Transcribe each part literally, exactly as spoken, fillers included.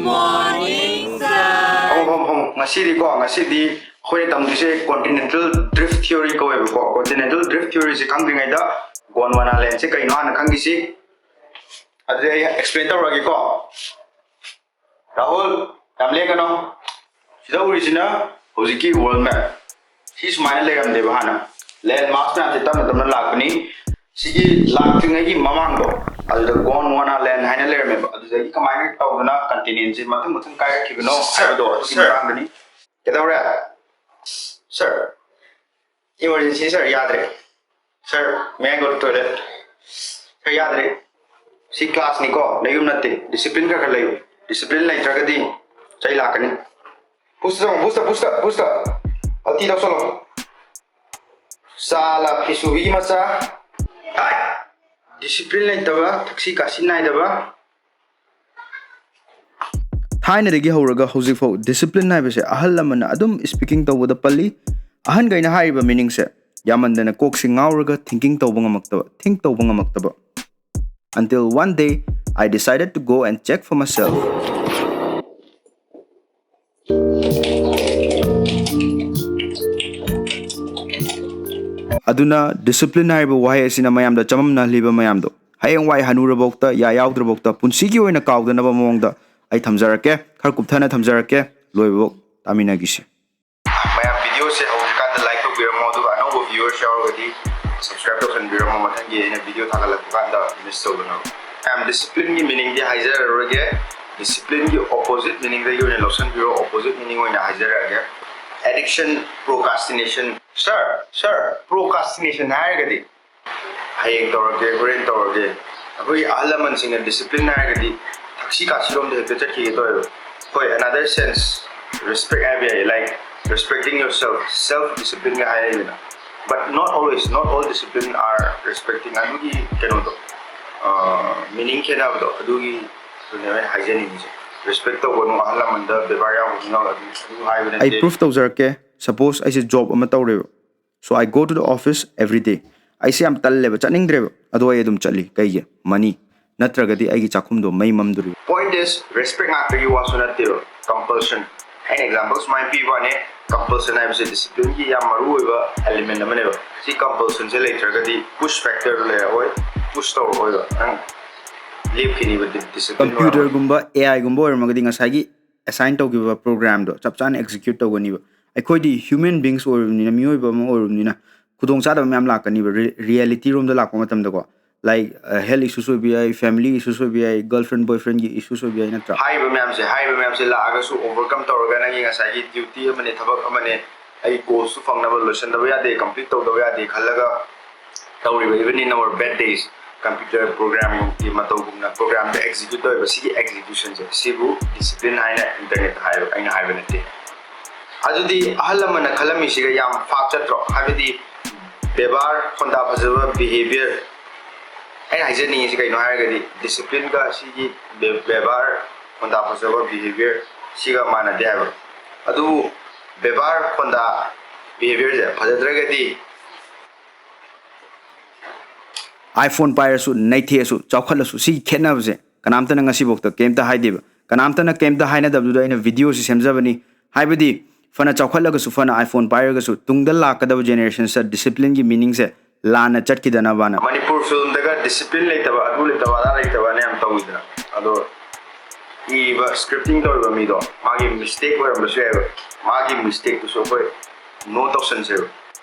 ꯐꯝꯃꯣ, ꯐꯝꯃꯣ, ꯐꯝꯃꯣ꯫ ꯉꯁꯤꯗꯤꯀꯣ, ꯉꯁꯤꯗꯤ ꯑꯩꯈꯣꯏꯅ ꯇꯝꯗꯣꯏꯁꯦ continental drift theory ꯀꯧꯋꯦꯕꯀꯣ꯫ Continental drift theory ꯁꯦ ꯈꯪꯗ꯭ꯔꯤꯉꯩꯗ Gondwana land ꯁꯦ ꯀꯩꯅꯣ ꯍꯥꯟꯅ ꯈꯪꯈꯤꯁꯤ꯫ ꯑꯗꯨꯗꯤ ꯑꯩ explain ꯇꯧꯔꯒꯦꯀꯣ꯫ ꯔꯥꯍꯨꯜ, ꯌꯥꯝ ꯂꯦꯡꯒꯅꯣ꯫ ꯁꯤꯗ ꯎꯔꯤꯁꯤꯅ ꯍꯧꯖꯤꯛꯀꯤ world map꯫ ꯁꯤ ꯁꯨꯃꯥꯏꯅ ꯂꯩꯔꯝꯗꯦꯕ ꯍꯥꯟꯅ꯫ Land mass ꯃꯌꯥꯝꯁꯦ ꯇꯞꯅ ꯇꯞꯅ ꯂꯥꯛꯄꯅꯤ꯫ ꯁꯤꯒꯤ ꯂꯥꯛꯇ꯭ꯔꯤꯉꯩꯒꯤ ꯃꯃꯥꯡꯗꯣ, ꯑꯗꯨꯗ Gondwana land ꯍꯥꯏꯅ ꯂꯩꯔꯝꯃꯦꯕ꯫ ꯑꯗꯨꯗꯒꯤ ꯀꯃꯥꯏꯅ ꯇꯧꯗꯅ continent ꯁꯦ ꯃꯊꯪ ꯃꯊꯪ ꯀꯥꯏꯔꯛꯈꯤꯕꯅꯣ ꯍꯥꯏꯕꯗꯣ ꯑꯗꯨꯒꯤ ꯃꯇꯥꯡꯗꯅꯤ꯫ ꯀꯩꯗꯧꯔꯦ? Sir, emergency sir, ꯌꯥꯗ꯭ꯔꯦ꯫ Sir, may I go to toilet? Sir, ꯌꯥꯗ꯭ꯔꯦ꯫ ꯁꯤ class ꯅꯤꯀꯣ, ꯅꯌꯨꯝ ꯅꯠꯇꯦ꯫ Discipline ꯈꯔ ꯈꯔ ꯂꯩꯌꯨ꯫ Discipline ꯂꯩꯇ꯭ꯔꯒꯗꯤ ꯆꯩ ꯂꯥꯛꯀꯅꯤ꯫ Push ꯆꯪꯉꯣ, push, push, push꯫ ꯑꯇꯤ ꯇꯧꯁꯜꯂꯣ꯫ ꯆꯥꯂꯥ ꯐꯤꯁꯨꯕꯤꯒꯤ ꯃꯆꯥ꯫ ꯍꯥꯏ! Discipline ꯂꯩꯇꯕ, ꯊꯛꯁꯤ ꯈꯥꯁꯤ ꯅꯥꯏꯗꯕ꯫ ꯊꯥꯏꯅꯗꯒꯤ ꯍꯧꯔꯒ ꯍꯧꯖꯤꯛꯐꯥꯎ discipline ꯍꯥꯏꯕꯁꯦ ꯑꯍꯜ ꯂꯃꯟꯅ ꯑꯗꯨꯝ speaking ꯇꯧꯕꯗ ꯄꯜꯂꯤ꯫ ꯑꯍꯟꯈꯩꯅ ꯍꯥꯏꯔꯤꯕ meaning ꯁꯦ ꯌꯥꯝꯃꯟꯗꯅ ꯀꯣꯛꯁꯤ ꯉꯥꯎꯔꯒ thinking ꯇꯧꯕ ꯉꯝꯃꯛꯇꯕ, think ꯇꯧꯕ ꯉꯝꯃꯛꯇꯕ꯫ Until one day, I decided to go and check for myself. ꯑꯗꯨꯅ discipline ꯍꯥꯏꯔꯤꯕ ꯋꯥꯍꯩ ꯑꯁꯤꯅ ꯃꯌꯥꯝꯗ ꯆꯃꯝꯅꯍꯜꯂꯤꯕ ꯃꯌꯥꯝꯗꯣ ꯍꯌꯦꯡꯋꯥꯏ ꯍꯅꯨꯔꯕꯧꯇ, ꯌꯥ ꯌꯥꯎꯗ꯭ꯔꯕꯧꯇ, ꯄꯨꯟꯁꯤꯒꯤ ꯑꯣꯏꯅ ꯀꯥꯎꯗꯅꯕ ꯃꯑꯣꯡꯗ ꯑꯩ ꯊꯝꯖꯔꯛꯀꯦ, ꯈꯔ ꯀꯨꯞꯊꯅ ꯊꯝꯖꯔꯛꯀꯦ, ꯂꯣꯏꯕꯐꯧ ꯇꯥꯃꯤꯟꯅꯈꯤꯁꯤ꯫ ꯃꯌꯥꯝ video ꯁꯦ ꯍꯧꯗ꯭ꯔꯤꯀꯥꯟꯗ like ꯇꯧꯕꯤꯔꯝꯃꯣ, ꯑꯗꯨꯒ ꯑꯅꯧꯕ viewers ꯌꯥꯎꯔꯒꯗꯤ subscribe ꯇꯧꯁꯟꯕꯤꯔꯝꯃꯣ, ꯃꯊꯪꯒꯤ ꯑꯩꯅ video ꯊꯥꯒꯠꯂꯛꯄ ꯀꯥꯟꯗ miss ꯇꯧꯗꯅꯕ꯫ ꯃꯌꯥꯝ discipline ꯒꯤ meaning ꯗꯤ ꯍꯥꯏꯖꯔꯔꯣꯏꯒꯦ, discipline ꯒꯤ opposite meaning ꯗꯒꯤ ꯑꯣꯏꯅ ꯂꯧꯁꯟꯕꯤꯔꯣ, opposite meaning ꯑꯣꯏꯅ ꯍꯥꯏꯖꯔꯛꯑꯒꯦ꯫ Addiction, procrastination꯫ Sir, sir, procrastination ꯍꯥꯏꯔꯒꯗꯤ ꯍꯌꯦꯡ ꯇꯧꯔꯒꯦ, ꯍꯣꯔꯦꯟ ꯇꯧꯔꯒꯦ꯫ ꯑꯩꯈꯣꯏꯒꯤ ꯑꯍꯜ ꯂꯃꯟꯁꯤꯡꯅ discipline ꯍꯥꯏꯔꯒꯗꯤ ꯊꯛꯁꯤ ꯈꯥꯁꯤꯔꯣꯝꯗ ꯍꯦꯛꯇ ꯆꯠꯈꯤꯒꯦ ꯇꯧꯋꯦꯕ꯫ ꯍꯣꯏ, another sense, respect ꯍꯥꯏꯕ ꯌꯥꯏ, like respecting yourself, self discipline ꯒ ꯍꯥꯏꯔꯤꯗꯅ꯫ But not always, not all discipline are respecting꯫ ꯑꯗꯨꯒꯤ ꯀꯩꯅꯣꯗꯣ, meaning ꯈꯦꯠꯅꯕꯗꯣ, ꯑꯗꯨꯒꯤ ꯑꯗꯨꯅꯦ ꯑꯩꯅ ꯍꯥꯏꯖꯅꯤꯡꯉꯤꯁꯦ꯫ Respect ꯇꯧꯒꯅꯨ, ꯑꯍꯜ ꯂꯃꯟꯗ ꯕꯦꯕꯥꯔ ꯌꯥꯎꯒꯅꯨ, ꯑꯗꯨ, ꯑꯗꯨ ꯍꯥꯏꯕ ꯑꯩ ꯅꯠꯇꯦ꯫ Proof ꯇꯧꯖꯔꯛꯀꯦ꯫ Suppose ꯑꯩꯁꯦ job ꯑꯃ ꯇꯧꯔꯦꯕ꯫ So I go to the office every day. ꯑꯩꯁꯦ ꯌꯥꯝ ꯇꯜꯂꯦꯕ, ꯆꯠꯅꯤꯡꯗ꯭ꯔꯦꯕ꯫ ꯑꯗꯣ ꯑꯩ ꯑꯗꯨꯝ ꯆꯠꯂꯤ꯫ ꯀꯩꯒꯤ? Money꯫ ꯅꯠꯇ꯭ꯔꯒꯗꯤ ꯑꯩꯒꯤ ꯆꯥꯛꯈꯨꯝꯗꯣ ꯃꯩ ꯃꯝꯗꯣꯔꯤꯕ꯫ Point is, respect ꯉꯥꯛꯇꯒꯤ ꯋꯥꯁꯨ ꯅꯠꯇꯦꯕ, compulsion꯫ ꯑꯩꯅ example ꯁꯨꯃꯥꯏꯅ ꯄꯤꯕ ꯋꯥꯅꯦ, compulsion ꯍꯥꯏꯕꯁꯦ discipline ꯒꯤ ꯌꯥꯝ ꯃꯔꯨ ꯑꯣꯏꯕ element ꯑꯃꯅꯦꯕ꯫ ꯁꯤ compulsion ꯁꯦ ꯂꯩꯇ꯭ꯔꯒꯗꯤ push factor ꯗꯣ ꯂꯩꯔꯛꯑꯣꯏ, push ꯇꯧꯔꯛꯑꯣꯏꯕ, ꯅꯪ ꯂꯦꯞꯈꯤꯅꯤꯕ discipline꯫ Computer ꯒꯨꯝꯕ, AI ꯒꯨꯝꯕ ꯑꯣꯏꯔꯝꯃꯒꯗꯤ ꯉꯁꯥꯏꯒꯤ assign ꯇꯧꯈꯤꯕ program ꯗꯣ ꯆꯞ ꯆꯥꯅ execute ꯇꯧꯒꯅꯤꯕ꯫ ꯑꯩꯈꯣꯏꯗꯤ human beings ꯑꯣꯏꯔꯕꯅꯤꯅ, ꯃꯤꯑꯣꯏꯕ ꯑꯃ ꯑꯣꯏꯔꯕꯅꯤꯅ ꯈꯨꯗꯣꯡꯆꯥꯗꯕ ꯃꯌꯥꯝ ꯂꯥꯛꯀꯅꯤꯕ꯫ Reality ꯔꯣꯝꯗ ꯂꯥꯛꯄ ꯃꯇꯝꯗꯀꯣ, like health issues ꯑꯣꯏꯕ ꯌꯥꯏ, family issues ꯑꯣꯏꯕ ꯌꯥꯏ, girlfriend boyfriend ꯒꯤ issues ꯑꯣꯏꯕ ꯌꯥꯏ, ꯅꯠꯇ꯭ꯔꯥ? ꯍꯥꯏꯔꯤꯕ ꯃꯌꯥꯝꯁꯦ, ꯍꯥꯏꯔꯤꯕ ꯃꯌꯥꯝꯁꯦ ꯂꯥꯛꯑꯒꯁꯨ overcome ꯇꯧꯔꯒ ꯅꯪꯒꯤ ꯉꯁꯥꯏꯒꯤ duty ꯑꯃꯅꯦ, ꯊꯕꯛ ꯑꯃꯅꯦ, ꯑꯩ goals ꯁꯨ ꯐꯪꯅꯕ ꯂꯣꯏꯁꯤꯟꯗꯕ ꯌꯥꯗꯦ, complete ꯇꯧꯗꯕ ꯌꯥꯗꯦ ꯈꯜꯂꯒ ꯇꯧꯔꯤꯕ, even in our bad days, computer program ꯒꯤ ꯃꯇꯧꯒꯨꯝꯅ program ꯗ execute ꯇꯧꯔꯤꯕ ꯁꯤꯒꯤ execution ꯁꯦ, ꯁꯤꯕꯨ discipline ꯍꯥꯏꯅ internet ꯇ ꯍꯥꯏꯕ, ꯑꯩꯅ ꯍꯥꯏꯕ ꯅꯠꯇꯦ꯫ ꯑꯗꯨꯗꯤ ꯑꯍꯜ ꯂꯃꯟꯅ ꯈꯜꯂꯝꯃꯤꯁꯤꯒ ꯌꯥꯝ ꯐꯥꯛ ꯆꯠꯇ꯭ꯔꯣ? ꯍꯥꯏꯕꯗꯤ ꯕꯦꯕꯥꯔ, ꯈꯣꯟꯗꯥ ꯐꯖꯕ, behaviour꯫ ꯑꯩꯅ ꯍꯥꯏꯖꯅꯤꯡꯉꯤꯁꯤ ꯀꯩꯅꯣ ꯍꯥꯏꯔꯒꯗꯤ discipline ꯒ ꯁꯤꯒꯤ ꯕꯦ-, ꯕꯦꯕꯥꯔ, ꯈꯣꯟꯗꯥ ꯐꯖꯕ, behaviour ꯁꯤꯒ ꯃꯥꯟꯅꯗꯦ ꯍꯥꯏꯕ꯫ ꯑꯗꯨꯕꯨ ꯕꯦꯕꯥꯔ, ꯈꯣꯟꯗꯥ, behaviour ꯁꯦ ꯐꯖꯗ꯭ꯔꯒꯗꯤ iPhone ꯄꯥꯏꯔꯁꯨ, ꯅꯩꯊꯦꯛꯑꯁꯨ, ꯆꯥꯎꯈꯠꯂꯁꯨ, ꯁꯤꯒꯤ ꯈꯦꯠꯅꯕꯁꯦ ꯀꯅꯥꯝꯇꯅ ꯉꯁꯤꯐꯥꯎꯗ ꯀꯩꯝꯇ ꯍꯥꯏꯗꯦꯕ꯫ ꯀꯅꯥꯝꯇꯅ ꯀꯩꯝꯇ ꯍꯥꯏꯅꯗꯕꯗꯨꯗ ꯑꯩꯅ video ꯁꯤ ꯁꯦꯝꯖꯕꯅꯤ꯫ ꯍꯥꯏꯕꯗꯤ ꯐꯅ ꯆꯥꯎꯈꯠꯂꯒꯁꯨ, ꯐꯅ iPhone ꯄꯥꯏꯔꯒꯁꯨ, ꯇꯨꯡꯗ ꯂꯥꯛꯀꯗꯕ generation ꯁꯤꯗ discipline ꯒꯤ meaning ꯁꯦ ꯂꯥꯟꯅ ꯆꯠꯈꯤꯗꯅꯕꯅ꯫ ꯃꯅꯤꯄꯨꯔ film ꯗꯒ discipline ꯂꯩꯇꯕ, ꯑꯗꯨ ꯂꯩꯇꯕ, ꯑꯗꯥ ꯂꯩꯇꯕꯅ ꯌꯥꯝ ꯇꯧꯋꯤꯗꯅ꯫ ꯑꯗꯣ ꯏꯕ, scripting ꯇꯧꯔꯤꯕ ꯃꯤꯗꯣ ꯃꯥꯒꯤ mistake ꯑꯣꯏꯔꯝꯕꯁꯨ ꯌꯥꯏꯕ꯫ ꯃꯥꯒꯤ mistake ꯇꯨꯁꯨ ꯑꯩꯈꯣꯏ note ꯇꯧꯁꯟꯁꯦꯕ꯫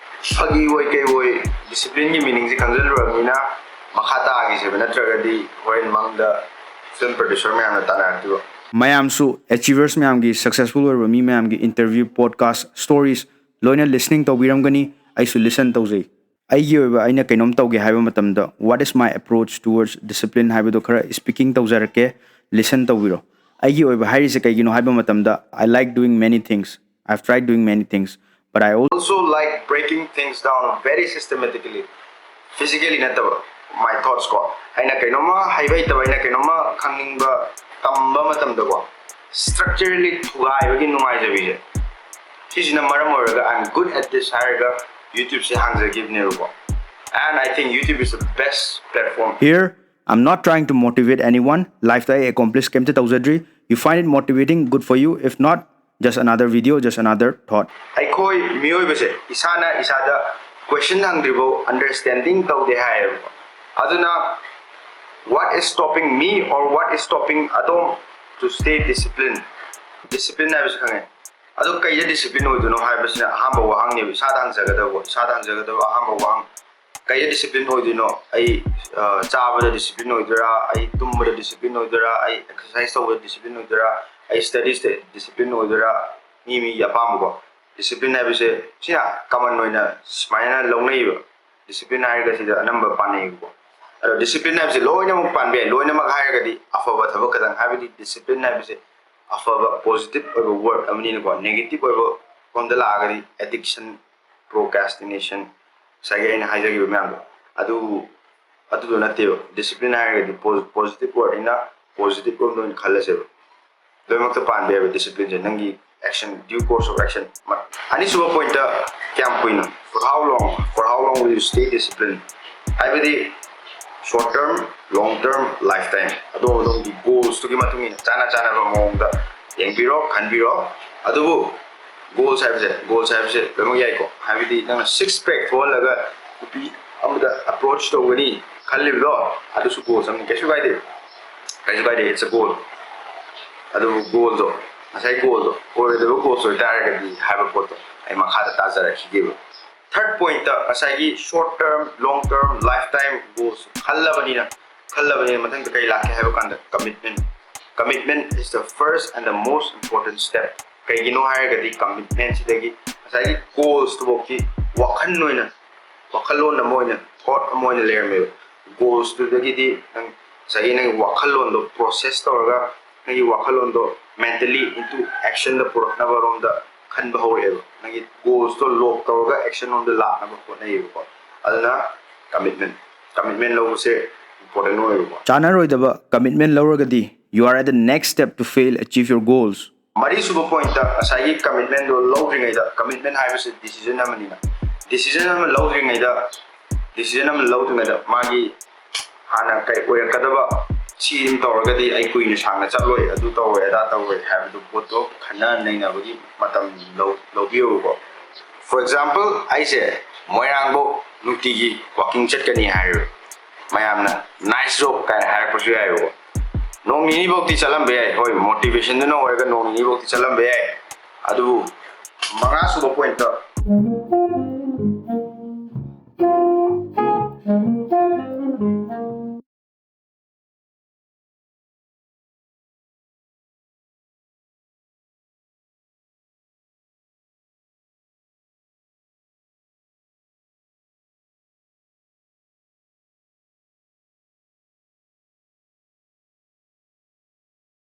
ꯐꯥꯒꯤ ꯑꯣꯏ ꯀꯩ ꯑꯣꯏ, discipline ꯒꯤ meaning ꯁꯦ ꯈꯪꯖꯜꯂꯨꯔꯕꯅꯤꯅ ꯃꯈꯥ ꯇꯥꯈꯤꯁꯦꯕ, ꯅꯠꯇ꯭ꯔꯒꯗꯤ ꯍꯣꯔꯦꯟ ꯃꯪꯗ film producer ꯃꯌꯥꯝꯅ ꯇꯥꯟꯅꯔꯛꯇꯣꯏꯕ꯫ ꯃꯌꯥꯝꯁꯨ achievers ꯃꯌꯥꯝꯒꯤ, successful ꯑꯣꯏꯔꯕ ꯃꯤ ꯃꯌꯥꯝꯒꯤ interview, podcast, stories ꯂꯣꯏꯅ listening ꯇꯧꯕꯤꯔꯝꯒꯅꯤ꯫ ꯑꯩꯁꯨ listen ꯇꯧꯖꯩ꯫ ꯑꯩꯒꯤ ꯑꯣꯏꯕ ꯑꯩꯅ ꯀꯩꯅꯣꯝ ꯇꯧꯒꯦ ꯍꯥꯏꯕ ꯃꯇꯝꯗ, what is my approach towards discipline ꯍꯥꯏꯕꯗꯣ ꯈꯔ speaking ꯇꯧꯖꯔꯛꯀꯦ, listen ꯇꯧꯕꯤꯔꯣ꯫ ꯑꯩꯒꯤ ꯑꯣꯏꯕ ꯍꯥꯏꯔꯤꯁꯦ ꯀꯩꯒꯤꯅꯣ ꯍꯥꯏꯕ ꯃꯇꯝꯗ, I like doing many things, I've tried doing many things, but I also Also like breaking things down very systematically, physically ꯅꯠꯇꯕ, my thoughts ꯀꯣ꯫ ꯑꯩꯅ ꯀꯩꯅꯣꯝꯃ ꯍꯩꯕ ꯍꯩꯇꯕ, ꯑꯩꯅ ꯀꯩꯅꯣꯝꯃ ꯈꯪꯅꯤꯡꯕ, ꯇꯝꯕ ꯃꯇꯝꯗꯀꯣ, structurally ꯊꯨꯒꯥꯏꯕꯒꯤ ꯅꯨꯡꯉꯥꯏꯖꯕꯤꯁꯦ, ꯁꯤꯁꯤꯅ ꯃꯔꯝ ꯑꯣꯏꯔꯒ I'm good at this ꯍꯥꯏꯔꯒ YouTube say ꯍꯥꯡꯖꯈꯤꯕꯅꯦꯕꯀꯣ꯫ And I think YouTube is the best platform. Here I'm not trying to motivate anyone. Life ꯇ ꯑꯩ accomplish ꯀꯩꯝꯇ ꯇꯧꯖꯗ꯭ꯔꯤ. You find it motivating, good for you. If not, just another video, just another thought. ꯑꯩꯈꯣꯏ ꯃꯤꯑꯣꯏꯕꯁꯦ ꯏꯁꯥꯅ ꯏꯁꯥꯗ question ꯍꯪꯗ꯭ꯔꯤꯐꯥꯎ understanding ꯇꯧꯗꯦ ꯍꯥꯏꯌꯦꯕꯀꯣ꯫ ꯑꯗꯨꯅ what is stopping me or what is stopping ꯑꯗꯣꯝ to stay discipline? Discipline ꯍꯥꯏꯕꯁꯤ ꯈꯪꯉꯦ꯫ ꯑꯗꯣ ꯀꯩꯗ discipline ꯑꯣꯏꯗꯣꯏꯅꯣ ꯍꯥꯏꯕꯁꯤꯅ ꯑꯍꯥꯟꯕ ꯋꯥꯍꯪꯅꯦꯕ, ꯏꯁꯥꯗ ꯍꯪꯖꯒꯗꯕ, ꯏꯁꯥꯗ ꯍꯪꯖꯒꯗꯕ ꯑꯍꯥꯟꯕ ꯋꯥꯍꯪ꯫ ꯀꯩꯗ discipline ꯑꯣꯏꯗꯣꯏꯅꯣ? ꯑꯩ, ꯑ, ꯆꯥꯕꯗ discipline ꯑꯣꯏꯗꯣꯏꯔꯥ? ꯑꯩ ꯇꯨꯝꯕꯗ discipline ꯑꯣꯏꯗꯣꯏꯔꯥ? ꯑꯩ exercise ꯇꯧꯕꯗ discipline ꯑꯣꯏꯗꯣꯏꯔꯥ? ꯑꯩ studies ꯇ discipline ꯑꯣꯏꯗꯣꯏꯔꯥ? ꯃꯤ ꯃꯤꯒꯤ ꯑꯄꯥꯝꯕꯀꯣ꯫ Discipline ꯍꯥꯏꯕꯁꯦ ꯁꯤꯅ common ꯑꯣꯏꯅ ꯁꯨꯃꯥꯏꯅ ꯂꯧꯅꯩꯌꯦꯕ꯫ Discipline ꯍꯥꯏꯔꯒ ꯁꯤꯗ ꯑꯅꯝꯕ ꯄꯥꯅꯩꯌꯦꯕꯀꯣ꯫ ꯑꯗꯣ discipline ꯍꯥꯏꯕꯁꯦ ꯂꯣꯏꯅꯃꯛ ꯄꯥꯟꯕ ꯌꯥꯏ, ꯂꯣꯏꯅꯃꯛ ꯍꯥꯏꯔꯒꯗꯤ ꯑꯐꯕ ꯊꯕꯛ ꯈꯛꯇꯪ, ꯍꯥꯏꯕꯗꯤ discipline ꯍꯥꯏꯕꯁꯦ ꯑꯐꯕ positive ꯑꯣꯏꯕ word ꯑꯃꯅꯤꯅꯀꯣ꯫ Negative ꯑꯣꯏꯕ ꯐꯣꯝꯗ ꯂꯥꯛꯑꯒꯗꯤ addiction, procrastination, ꯉꯁꯥꯏꯒꯤ ꯑꯩꯅ ꯍꯥꯏꯖꯈꯤꯕ ꯃꯌꯥꯝꯗꯣ ꯑꯗꯨ, ꯑꯗꯨꯗꯣ ꯅꯠꯇꯦꯕ꯫ Discipline ꯍꯥꯏꯔꯒꯗꯤ ꯄꯣ-, positive wordꯅꯤꯅ positive ꯔꯣꯝꯗ ꯑꯣꯏꯅ ꯈꯜꯂꯁꯦꯕ꯫ ꯂꯣꯏꯅꯃꯛꯇ ꯄꯥꯟꯕ ꯌꯥꯏꯕ disciplineꯁꯦ, ꯅꯪꯒꯤ action, due course of action꯫ ꯑꯅꯤꯁꯨꯕ pointꯇ ꯀꯌꯥꯝ ꯀꯨꯏꯅ, for how long, for how long will you stay disciplined? ꯍꯥꯏꯕꯗꯤ short term, long term, life time, ꯑꯗꯣꯝ ꯑꯗꯣꯝꯒꯤ goalsꯇꯨꯒꯤ ꯃꯇꯨꯡ ꯏꯟꯅ ꯆꯥꯅ ꯆꯥꯅꯕ ꯃꯑꯣꯡꯗ ꯌꯦꯡꯕꯤꯔꯣ, ꯈꯟꯕꯤꯔꯣ꯫ ꯑꯗꯨꯕꯨ goals ꯍꯥꯏꯕꯁꯦ, goals ꯍꯥꯏꯕꯁꯦ ꯂꯣꯏꯅꯃꯛ ꯌꯥꯏꯀꯣ꯫ ꯍꯥꯏꯕꯗꯤ ꯅꯪꯅ six pack ꯊꯣꯛꯍꯜꯂꯒ ꯅꯨꯄꯤ ꯑꯃꯗ approach ꯇꯧꯒꯅꯤ ꯈꯜꯂꯤꯕꯗꯣ, ꯑꯗꯨꯁꯨ goals ꯑꯃꯅꯤ, ꯀꯩꯁꯨ ꯀꯥꯏꯗꯦ, ꯀꯩꯁꯨ ꯀꯥꯏꯗꯦ, it's a goal꯫ ꯑꯗꯨꯕꯨ goalꯗꯣ, ꯉꯁꯥꯏ goalꯗꯣ ꯑꯣꯏꯔꯣꯏꯗꯕ goals ꯑꯣꯏꯇꯥꯔꯒꯗꯤ ꯍꯥꯏꯕ ꯄꯣꯠꯇꯣ ꯑꯩ ꯃꯈꯥꯗ ꯇꯥꯖꯔꯛꯈꯤꯒꯦꯕ꯫ Third pointꯇ ꯉꯁꯥꯏꯒꯤ short term, long term, life time goals ꯈꯜꯂꯕꯅꯤꯅ, ꯈꯜꯂꯕꯅꯤꯅ ꯃꯊꯪꯗ ꯀꯔꯤ ꯂꯥꯛꯀꯦ ꯍꯥꯏꯕ ꯀꯥꯟꯗ commitment꯫ Commitment is the first and the most important step꯫ ꯀꯩꯒꯤꯅꯣ ꯍꯥꯏꯔꯒꯗꯤ commitmentꯁꯤꯗꯒꯤ ꯉꯁꯥꯏꯒꯤ goalsꯇꯨꯐꯥꯎꯗꯤ ꯋꯥꯈꯜ ꯑꯣꯏꯅ, ꯋꯥꯈꯜꯂꯣꯟ ꯑꯃ ꯑꯣꯏꯅ, thought ꯑꯃ ꯑꯣꯏꯅ ꯂꯩꯔꯝꯃꯦꯕ꯫ Goalsꯇꯨꯗꯒꯤꯗꯤ ꯅꯪ ꯉꯁꯥꯏꯒꯤ ꯅꯪꯒꯤ ꯋꯥꯈꯜꯂꯣꯟꯗꯣ process ꯇꯧꯔꯒ, ꯅꯪꯒꯤ ꯋꯥꯈꯜꯂꯣꯟꯗꯣ mentally into actionꯗ ꯄꯨꯔꯛꯅꯕ ꯔꯣꯝꯗ ꯈꯟꯕ ꯍꯧꯔꯛꯑꯦꯕ꯫ ꯅꯪꯒꯤ goalsꯇꯣ lock ꯇꯧꯔꯒ action ꯔꯣꯝꯗ ꯂꯥꯛꯅꯕ ꯍꯣꯠꯅꯩꯌꯦꯕꯀꯣ꯫ ꯑꯗꯨꯅ commitment, commitment ꯂꯧꯕꯁꯦ important ꯑꯣꯏꯌꯦꯕꯀꯣ꯫ ꯆꯥꯟꯅꯔꯣꯏꯗꯕ commitment ꯂꯧꯔꯒꯗꯤ you are at the next step to fail achieve your goals꯫ ꯃꯔꯤꯁꯨꯕ pointꯇ ꯉꯁꯥꯏꯒꯤ commitmentꯗꯣ ꯂꯧꯗ꯭ꯔꯤꯉꯩꯗ, commitment ꯍꯥꯏꯕꯁꯤ decision ꯑꯃꯅꯤꯅ, decision ꯑꯃ ꯂꯧꯗ꯭ꯔꯤꯉꯩꯗ, decision ꯑꯃ ꯂꯧꯗ꯭ꯔꯤꯉꯩꯗ ꯃꯥꯒꯤ ꯍꯥꯟꯅ ꯀꯩ ꯑꯣꯏꯔꯛꯀꯗꯕ, ꯁꯤ ꯑꯗꯨꯝ ꯇꯧꯔꯒꯗꯤ ꯑꯩ ꯀꯨꯏꯅ ꯁꯥꯡꯅ ꯆꯠꯂꯣꯏ, ꯑꯗꯨ ꯇꯧꯔꯣꯏ, ꯑꯗꯥ ꯇꯧꯔꯣꯏ ꯍꯥꯏꯕꯗꯨ ꯄꯣꯠꯇꯣ ꯈꯟꯅ ꯅꯩꯅꯕꯒꯤ ꯃꯇꯝ ꯂꯧ ꯂꯧꯕꯤꯌꯨꯀꯣ꯫ For example, ꯑꯩꯁꯦ ꯃꯣꯏꯔꯥꯡꯐꯧ ꯅꯨꯡꯇꯤꯒꯤ walking ꯆꯠꯀꯅꯤ ꯍꯥꯏꯔꯣ, ꯃꯌꯥꯝꯅ "nice job" ꯀꯥꯏꯅ ꯍꯥꯏꯔꯛꯄꯁꯨ ꯌꯥꯏꯕꯀꯣ꯫ ꯅꯣꯡ ꯅꯤꯅꯤꯐꯧꯗꯤ ꯆꯠꯂꯝꯕ ꯌꯥꯏ, ꯍꯣꯏ, motivation ꯗꯨꯅ ꯑꯣꯏꯔꯒ ꯅꯣꯡ ꯅꯤꯅꯤꯐꯧꯗꯤ ꯆꯠꯂꯝꯕ ꯌꯥꯏ꯫ ꯑꯗꯨꯕꯨ ꯃꯉꯥꯁꯨꯕ point ꯇ